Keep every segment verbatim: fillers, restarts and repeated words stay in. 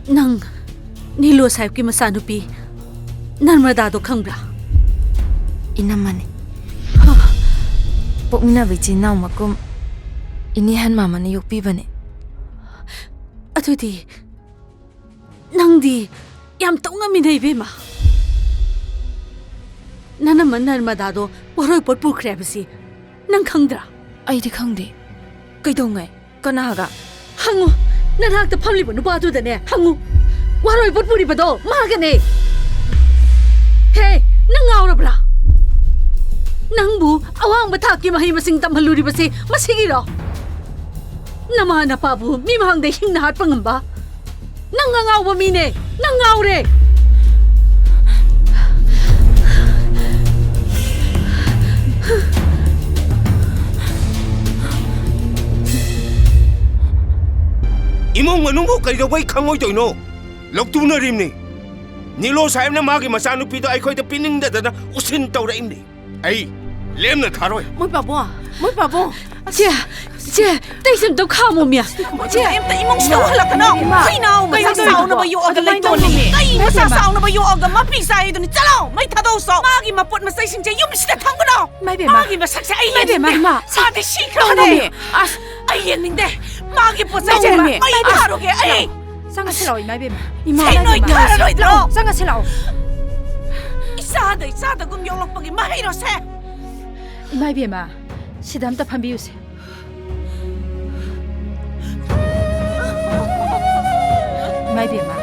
ꯅꯪ ꯅꯤꯂꯣ ꯁꯥꯍꯦꯕꯀꯤ ꯃꯆꯥꯅꯨꯄꯤ ꯅꯔꯃꯗꯥꯗꯣ ꯈꯪꯕ꯭ꯔꯥ? ꯏꯅꯝꯃꯅꯤ꯫ ꯄꯣꯛꯃꯤꯟꯅꯕ ꯏꯆꯤꯟ ꯏꯅꯥꯎ ꯃꯀꯨꯝ ꯏꯅꯦ ꯍꯟ ꯃꯥꯃꯅ ꯌꯣꯛꯄꯤꯕꯅꯦ꯫ ꯑꯗꯨꯗꯤ ꯅꯪꯗꯤ ꯌꯥꯝ ꯇꯧ ꯉꯝꯃꯤꯅꯦ, ꯏꯕꯦꯝꯃ꯫ ꯅꯅꯝꯃ ꯅꯔꯃꯗꯥꯗꯣ ꯋꯥꯔꯣꯏ ꯄꯣꯠ ꯄꯨꯈ꯭ꯔꯦ ꯍꯥꯏꯕꯁꯤ ꯅꯪ ꯈꯪꯗ꯭ꯔꯥ? ꯑꯩꯗꯤ ꯈꯪꯗꯦ꯫ ꯀꯩꯗꯧꯉꯩ? ꯀꯅꯥꯒ? ꯍꯪꯉꯨ, ꯅꯅꯥꯛꯇ ꯐꯝꯂꯤꯕ ꯅꯨꯄꯥꯗꯨꯗꯅꯦ ꯍꯪꯉꯨ꯫ ꯋꯥꯔꯣꯏ ꯄꯣꯠ ꯄꯨꯔꯤꯕꯗꯣ ꯃꯥꯒꯅꯦ꯫ ꯍꯦ, ꯅꯪ ꯉꯥꯎꯔꯕ꯭ꯔꯥ? ꯅꯪꯕꯨ ꯑꯋꯥꯡꯕ ꯊꯥꯛꯀꯤ ꯃꯍꯩ ꯃꯁꯤꯡ ꯇꯝꯍꯜꯂꯨꯔꯤꯕꯁꯤ ꯃꯁꯤꯒꯤꯔꯣ? ꯅꯃꯥ ꯅꯄꯥꯕꯨ ꯃꯤꯃꯥꯡꯗ ꯍꯤꯡꯅ ꯍꯥꯠꯄ ꯉꯝꯕ? ꯅꯪ ꯑꯉꯥꯎꯕ ꯃꯤꯅꯦ! ꯅꯪ ꯉꯥꯎꯔꯦ! ꯏꯃꯨꯡ ꯃꯅꯨꯡꯕꯨ ꯀꯩꯗꯧꯕꯩ ꯈꯪꯉꯣꯏꯗꯣꯏꯅꯣ? ꯂꯧꯇꯨꯅꯔꯤꯕꯅꯤ꯫ ꯅꯤꯂꯣ ꯁꯥꯍꯦꯕꯅ ꯃꯥꯒꯤ ꯃꯆꯥꯅꯨꯄꯤꯗꯣ ꯑꯩꯈꯣꯏꯗ ꯄꯤꯅꯤꯡꯗꯗꯅ ꯎꯁꯤꯟ ꯇꯧꯔꯛꯏꯕꯅꯤ꯫ ꯑꯩ ꯂꯦꯝꯅ ꯊꯥꯔꯣꯏ꯫ ꯃꯣꯏ ꯄꯥꯕꯨꯡ, ꯃꯣꯏ ꯄꯥꯕꯨꯡ꯫ ꯆꯦ, ꯆꯦ, ꯇꯩꯁꯦ ꯑꯝꯇ ꯈꯥꯝꯃꯣꯃꯤ꯫ ꯆꯦ, ꯑꯝꯇ ꯏꯃꯨꯡꯁꯤꯗ ꯎꯍꯜꯂꯛꯀꯅꯣ꯫ ꯏꯃꯥ, ꯍꯨꯏꯅꯥꯎ ꯃꯆꯥ ꯀꯩꯅꯣ ꯇꯧꯔꯤꯗꯨꯕꯣ? ꯆꯥꯎꯅꯕ ꯌꯣꯛꯑꯒ ꯑꯗꯨꯃꯥꯏꯅ ꯂꯩꯇꯣꯟꯅꯤ꯫ ꯇꯧꯅꯨꯃꯤ꯫ ꯀꯩ ꯃꯆꯥ ꯏꯃꯥ꯫ ꯆꯥꯎꯅꯕ ꯌꯣꯛꯑꯒ ꯃꯄꯤ ꯆꯥꯏꯗꯨꯅꯤ? ꯆꯠꯂꯣ, ꯃꯩ ꯊꯥꯗꯣꯛꯎꯁꯣ꯫ ꯃꯥꯒꯤ ꯃꯄꯣꯠ ꯃꯆꯩꯁꯤꯡꯁꯦ ꯌꯨꯝꯁꯤꯗ ꯊꯝꯒꯅꯣ꯫ ꯏꯃꯥ ꯏꯕꯦꯝꯃ꯫ ꯃꯥꯒꯤ ꯃꯁꯛꯁꯦ ꯑꯩ ꯏꯃꯥ ꯏꯕꯦꯝꯃ, ꯌꯦꯡꯅꯤꯡꯗꯦ꯫ ꯏꯃꯥ꯫ ꯃꯥꯗꯤ ꯁꯤꯈ꯭ꯔꯕꯅꯦ꯫ ꯇꯧꯅꯨꯃꯤ꯫ ꯑꯁ, ꯑꯩ ꯌꯦꯡꯅꯤꯡꯗꯦ꯫ ꯃꯥꯒꯤ ꯄꯣꯠ ꯆꯩꯁꯦ ꯇꯧꯅꯨꯃꯤ꯫ ꯃꯩ ꯊꯥꯔꯨꯒꯦ ꯑꯩ꯫ ꯆꯪꯉꯁꯤ ꯂꯥꯛꯑꯣ, ꯏꯃꯥ ꯏꯕꯦꯝꯃ꯫ ꯏꯃꯥ ꯁꯤ ꯏꯕꯦꯝꯃ꯫ ꯅꯣꯏ ꯊꯥꯔꯔꯣꯏꯗ꯭ꯔꯣ? ꯂꯥꯛꯑꯣ, ꯆꯪꯉꯁꯤ ꯂꯥꯛꯑꯣ꯫ ꯏꯆꯥꯗ ꯏꯆꯥꯗꯒꯨꯝ ꯌꯣꯛꯂꯛꯄꯒꯤ ꯃꯍꯩꯔꯣꯁꯦ꯫ ꯏꯃꯥ ꯏꯕꯦꯝꯃ, ꯁꯤꯗ ꯑꯝꯇ ꯐꯝꯕꯤꯌꯨꯁꯦ꯫ ꯏꯃꯥ ꯏꯕꯦꯝꯃ꯫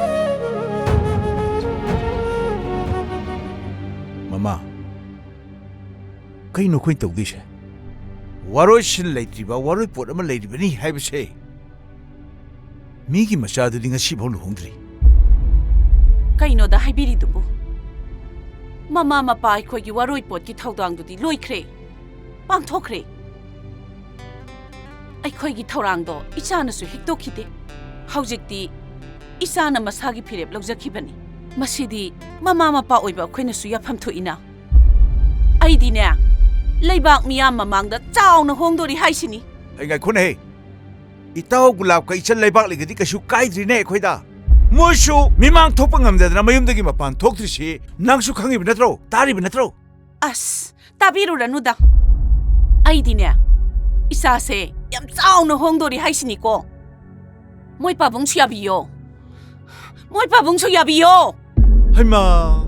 ꯃꯃꯥ, ꯀꯩꯅꯣ ꯑꯩꯈꯣꯏꯅ ꯇꯧꯗꯣꯏꯁꯦ? ꯋꯥꯔꯣꯏꯁꯤꯟ ꯂꯩꯇ꯭ꯔꯤꯕ ꯋꯥꯔꯣꯏ ꯄꯣꯠ ꯑꯃ ꯂꯩꯔꯤꯕꯅꯤ ꯍꯥꯏꯕꯁꯦ꯫ ꯃꯤꯒꯤ ꯃꯆꯥꯗꯨꯗꯤ ꯉꯁꯤꯐꯥꯎ ꯂꯨꯍꯣꯡꯗ꯭ꯔꯤ꯫ ꯀꯩꯅꯣꯗ ꯍꯥꯏꯕꯤꯔꯤꯗꯨꯕꯨ? ꯃꯃꯥ ꯃꯄꯥ ꯑꯩꯈꯣꯏꯒꯤ ꯋꯥꯔꯣꯏ ꯄꯣꯠꯀꯤ ꯊꯧꯗꯥꯡꯗꯨꯗꯤ ꯂꯣꯏꯈ꯭ꯔꯦ, ꯄꯥꯡꯊꯣꯛꯈ꯭ꯔꯦ꯫ ꯑꯩꯈꯣꯏꯒꯤ ꯊꯧꯔꯥꯡꯗꯣ ꯏꯆꯥꯅꯁꯨ ꯍꯤꯛꯇꯣꯛꯈꯤꯗꯦ꯫ ꯍꯧꯖꯤꯛꯇꯤ ꯏꯆꯥꯅ ꯃꯁꯥꯒꯤ ꯐꯤꯔꯦꯞ ꯂꯧꯖꯈꯤꯕꯅꯤ꯫ ꯃꯁꯤꯗꯤ ꯃꯃꯥ ꯃꯄꯥ ꯑꯣꯏꯕ ꯑꯩꯈꯣꯏꯅꯁꯨ ꯌꯥꯐꯝ ꯊꯣꯛꯏꯅ꯫ ꯑꯩꯗꯤꯅꯦ, ꯂꯩꯕꯥꯛ ꯃꯤꯌꯥꯝ ꯃꯃꯥꯡꯗ ꯆꯥꯎꯅ ꯍꯣꯡꯗꯣꯔꯤ ꯍꯥꯏꯁꯤꯅꯤ꯫ ꯑꯩ ꯉꯥꯏꯈꯣꯅꯦꯍꯦ꯫ ꯏꯇꯥꯎ ꯒꯨꯂꯥꯞꯀ ꯏꯆꯟ ꯂꯩꯕꯥꯛ ꯂꯩꯒꯗꯤ ꯀꯩꯁꯨ ꯀꯥꯏꯗ꯭ꯔꯤꯅꯦ ꯑꯩꯈꯣꯏꯗ꯫ ꯃꯣꯏꯁꯨ ꯃꯤꯃꯥꯡ ꯊꯣꯛꯄ ꯉꯝꯗꯗꯅ ꯃꯌꯨꯝꯗꯒꯤ ꯃꯄꯥꯟ ꯊꯣꯛꯇ꯭ꯔꯤꯁꯤ ꯅꯪꯁꯨ ꯈꯪꯉꯤꯕ ꯅꯠꯇ꯭ꯔꯣ? ꯇꯥꯔꯤꯕ ꯅꯠꯇ꯭ꯔꯣ? ꯑꯁ, ꯇꯥꯕꯤꯔꯨꯔꯅꯨꯗ꯫ ꯑꯩꯗꯤꯅꯦ, ꯏꯆꯥꯁꯦ ꯌꯥꯝ ꯆꯥꯎꯅ ꯍꯣꯡꯗꯣꯔꯤ ꯍꯥꯏꯁꯤꯅꯤꯀꯣ꯫ ꯃꯣꯏ ꯄꯥꯕꯨꯡꯁꯨ ꯌꯥꯕꯤꯌꯣ꯫ ꯃꯣꯏ ꯄꯥꯕꯨꯡꯁꯨ ꯌꯥꯕꯤꯌꯣ꯫ ꯍꯩꯃꯥ,